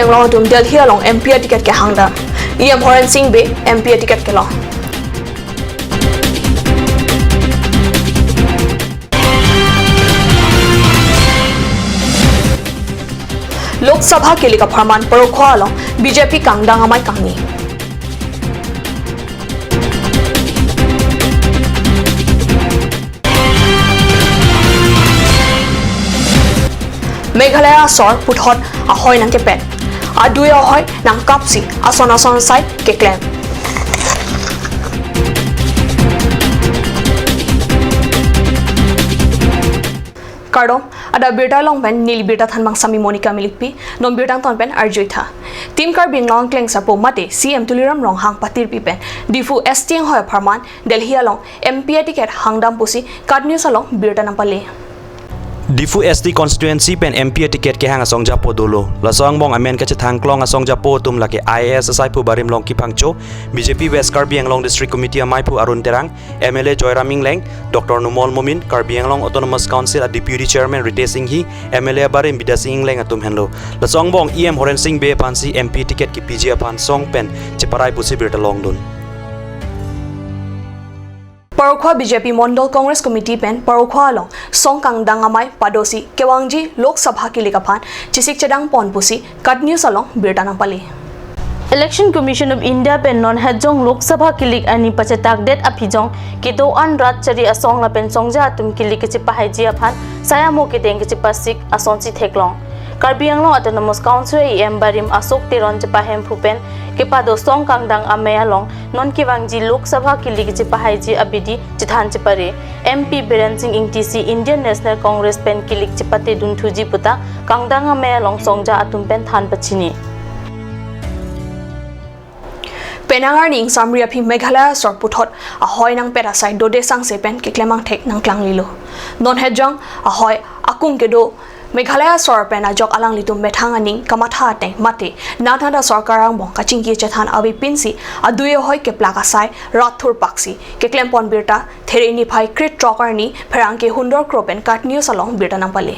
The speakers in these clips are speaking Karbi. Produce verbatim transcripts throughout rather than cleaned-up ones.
Anglong atum Delhi along M P a ticket kehang dam. E M Horen Sing Bey M P a ticket kelong. Lok Sabha kilik apharman Parokhowa along B J P kangdang amei kangni. Meghalaya asor puthot ahoi nangkepet. Adui ahoi nangkapsi ason ason asai keklem. Kardom, adap birta along pen neli birta thanbang Sami Monica Milikpi, non birta angton pen arjuitha. Team Karbi Anglong angkleng sarpo mate C M Tuliram Ronghang patirpi pen Diphu S T anghoi apharman Delhi along M P a ticket hangdam pusi KAT News along birta nangpale. Diphu S T constituency pen M P a ticket kehang asong japo dolo. Laso angbong amen kachethang klong asong japo atum lake I A S asai phu Barimlongki Phangcho, B J P West Karbi Anglong District Committee amei phu Arun Terang, M L A Joyram Engleng, Doctor Numal Momin, Karbi Anglong Autonomous Council a Deputy Chairman Ritesh Enghi, M L A abarim Bidya Sing Engleng atum henlo. Laso angbong E M Horen Sing Bey aphansi M P ticket kipiji aphan song pen cheparai pusi birta longdun. Parokhowa B J P Mondol Congress Committee pen Parokhowa along song kangdang amei padosi kevangji Lok Sabha kilik aphan chesik chedang pon pusi KAT News along birta nangpale. Election Commission of India pen non hejong Lok Sabha kilik ani pachetakdet aphi jong kedo-an rat chari asong lapen songja atum kilik kechepahaiji aphan sai amo kedeng kechepasik asonsi theklong. Karbi Anglong Autonomous Council E M barim Ashok Teron chepahemphu pen kepado song kangdang amei along non kevangji Lok Sabha kilik chepahaiji abidi chethan chepare. M P Biren Sing Ingti si Indian National Congress pen kilik chepate dunthuji puta kangdang amei along songja atum pen than pachini. Penang arni ingsamri aphi Meghalaya asor puthot ahoi nangpet asai dode sangse pen keklem angthek nangklanglilo. Non hejong ahoi akung kedo Meghalaya asor pen ajok alanglitum methang aning kamatha ateng mate nat nat asorkar angbong kachingki chethan avepinsi adui ahoi keplak asai rat thurpaksi keklem pon birta There niphai kre-throk arni pherangke Hundor Kro pen KAT News along birta nangpale.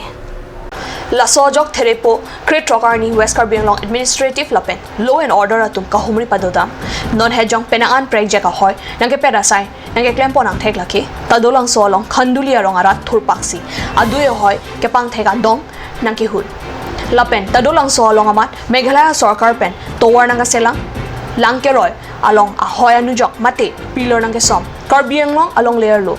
Laso ajok Therepo kre-throk arni West Karbi Anglong Administrative lapen Law and Order atum kahumri padodam. Non hejong penang an prekjak ahoi nangkepet asai nangkeklem pon angthek lake Tadolangso along Khanduli arong arat thurpaksi adui ahoi kepangthek adong nangkehut. Lapen Tadolangso along amat Meghalaya sorkar pen tovar nangkaselam, lang keroi along ahoi anujok mate pillar nangkesom, Karbi Anglong along layar lo.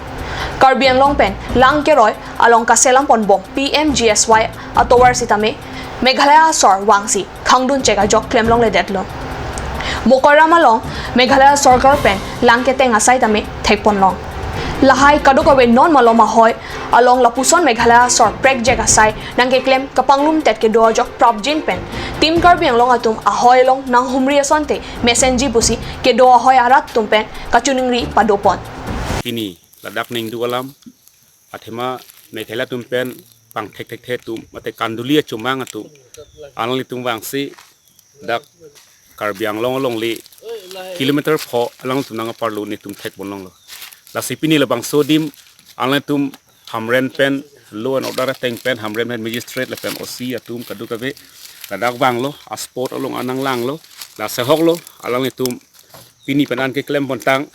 Karbi Anglong pen lang keroi along kaselam ponbom P M G S Y atovar sitame Meghalaya asor vangsi khangdun chek ajok klemlongledetlo. Mokoram along Meghalaya sorkar pen lang keteng asai tame thekponlong. Lahai kadokave non malom ahoi along lapuson Meghalaya asor prekjak asai nangkeklem kapanglumtet kedo ajok prapjin pen Team Karbi Anglong atum ahoi along nanghumri asonte mesenji pusi kedo ahoi arat atum pen kachiningri padopon. Pini ladak ningduk alam athema Meghalaya atum pen pangthekthekthe atum mate Khanduli achomang atum alanglitum vangsi dak Karbi Anglong alongle kilometer pho alangtum nangparlo netum thekponlonglo. Lasi pini labangso adim alangtum Hamren pen Law and Order ateng pen Hamren pen magistrate lapen O C atum kadokave ladak vanglo, a spot along anang langlo, la sehoklo, alanglitum pini pen an keklem pontang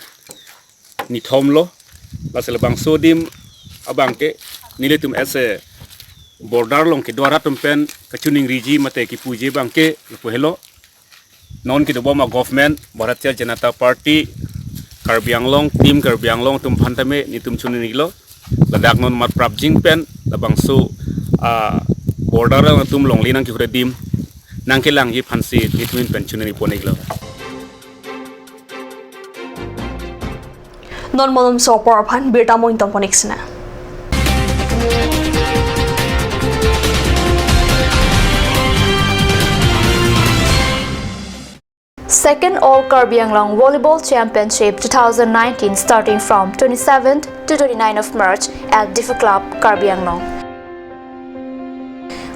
nithom lo, lasi labangso adim abangke nelitum as a border along kedo arat atum pen kachiningriji mate kipuji abangke lapu helo. Non kedobom a government Bharatiya Janata Party Karbi Anglong, Team Karbi Anglong atum aphan tame netum chiningrilo. Ladak non mat prapjin pen labangso a border atum alongle nangkehut adim nangkelangji aphansi netum pen chiningripon-iklo. Non malomso apor aphan birta mo ingtonpon-ik sina. Second All Karbi Anglong Volleyball Championship two thousand nineteen, starting from twenty-seventh to twenty-ninth of March at Diphu Club, Karbi Anglong.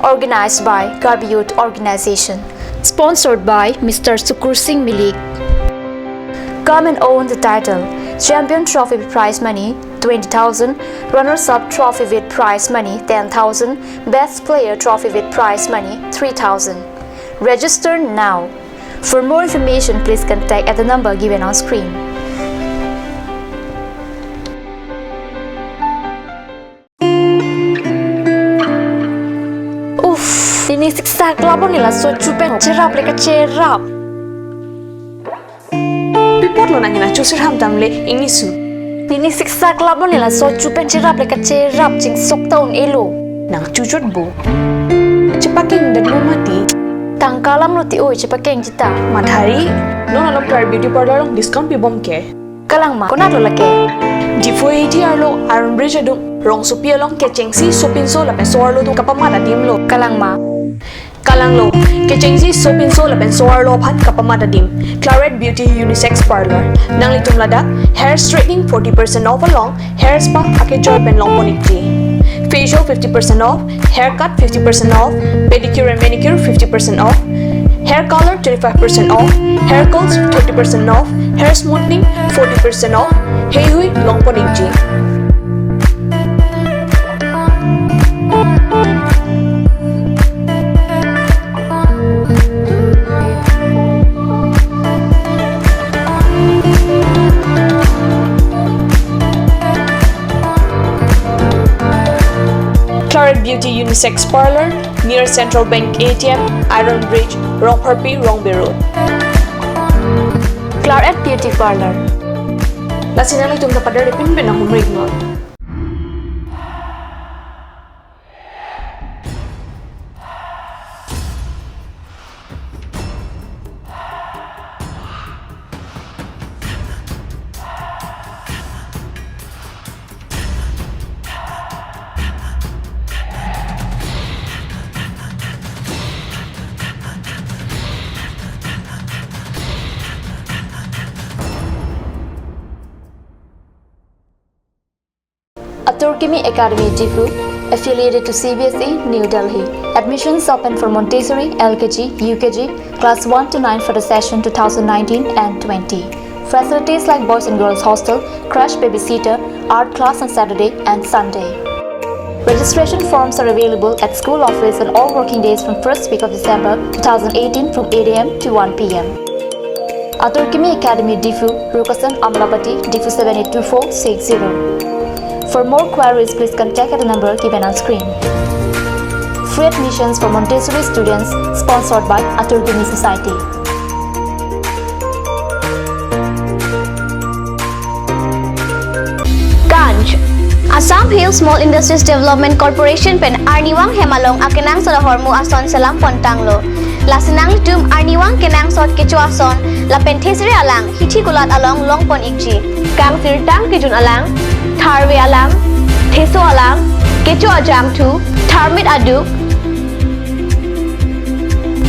Organized by Karbi Youth Organization. Sponsored by Mister Sukur Singh Milik. Come and own the title. Champion trophy with prize money twenty thousand, runners-up trophy with prize money ten thousand, best player trophy with prize money three thousand. Register now. For more information, please contact at the number given on screen. Uff, nini siksak labon nila so chupen cherap le kacherap. Pi apotlo nangkena chusir ham tamle ingni su. Nini siksak labon nila so chupen cherap le kacherap chingsok ta un-elo. Nang chuchot bo. Chepakeng dan mati. Tangka alam lo ti oi chepakeng jita. Mathari, non along Clara Beauty Parlour along discount pibom ke. Kalang ma, konat lo lake? Diphu A T arlo Iron Bridge adung, rongsopi along kechengsi sopinso lapen so-arlo atum kapamat adim lo. Kalang ma? Kalang lo, kechengsi sopinso lapen so-arlo aphan kapamat adim. Claret Beauty Unisex Parlour. Nanglitum ladak hair straightening forty percent off along hair spa akejoy pen longpon ikji. Facial fifty percent off, haircut fifty percent off, pedicure and manicure fifty percent off, hair color twenty-five percent off, hair curls thirty percent off, hair smoothing forty percent off, heihui longpon ikji. Claret Beauty Unisex Parlour, near Central Bank A T M, Iron Bridge, Rongpharpi, Rongbe Road. Claret Beauty Parlour. Lasi nanglitum ta pader pinpin ahumrik non. Atur Kimi Academy Diphu, affiliated to C B S E, New Delhi. Admissions open for Montessori, L K G, U K G, class one to nine for the session two thousand nineteen and twenty. Facilities like boys and girls hostel, crash babysitter, art class on Saturday and Sunday. Registration forms are available at school office on all working days from first week of December two thousand eighteen from eight A M to one P M. Atur Kimi Academy Diphu, Rukasan Amlapati, Diphu seven eight two four six zero. For more queries, please contact at the number given on screen. Free admissions for Montessori students, sponsored by Atur Kimi Society. Ganj. Assam Hill Small Industries Development Corporation pen arnivang hem along akenangsot ahormu ason selam pontanglo. Lasi nanglitum arnivang kenangsot kecho ason lapen thesere alang hithi kulat along longpon ikji. Kangsirtang kejun alang, tharve alang, theso alang, kecho ajangthu, tharmit aduk,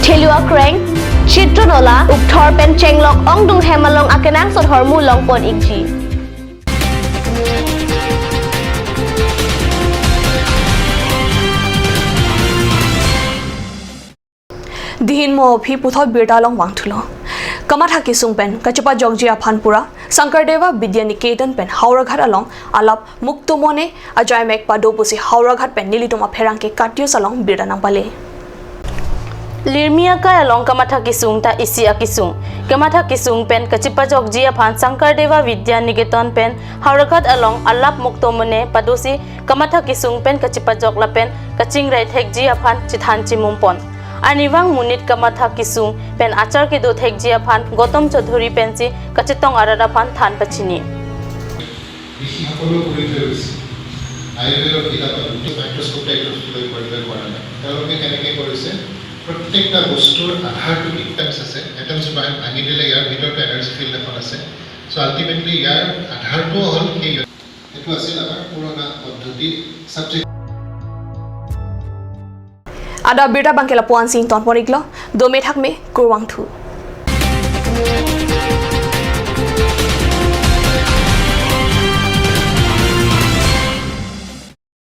thelu akreng, chitron ola, ukthor pen chenglok ongdung hem along akenangsot hormu longpon ikji. Dihin mo aphi puthot birta along vangthulo. Kamatha kesung pen kachepajokji aphan pura Sankardev Vidya Niketan pen Howraghat along alap mukto mone ajaimek pado pusi Howraghat pen nelitum apherangke Cut News along birta nangpale. Lirmi akai along kamatha kesung ta isi akesung. Kamatha kesung pen kachepajokji aphan Sankardev Vidya Niketan pen Howraghat along alap mukto mone padosi kamatha kesung pen kachepajok lapen kachingrai thekji aphan chethan chimum pon. Arnivang monit kamatha kesung pen achar kedo thekji aphan Gautam Chaudhary pensi kachetong arat aphan than pachini. ঋষিসকলেও কৰি থৈ গৈছে। আয়ুৰ্বেদৰ কিতাপত গোটেই মাইক্ৰস্কোপ টাইপৰ লৈ পৰীক্ষা কৰা নাই। তেওঁলোকে কেনেকে কৰিছে? প্ৰত্যেকটা বস্তুৰ আধাৰটো কি? এটমছ আছে, এটমছটো ভাঙি দিলে ইয়াৰ ভিতৰতে এনাৰ্জি ফিল্ড এখন আছে। চ' আল্টিমেটলি ইয়াৰ আধাৰটো হ'ল সেই, সেইটো আছিল আমাৰ পুৰণা পদ্ধতি, subject. Adap birta abangke lapu-an si ingtonpon iklo, dome thakme, kurvangthu.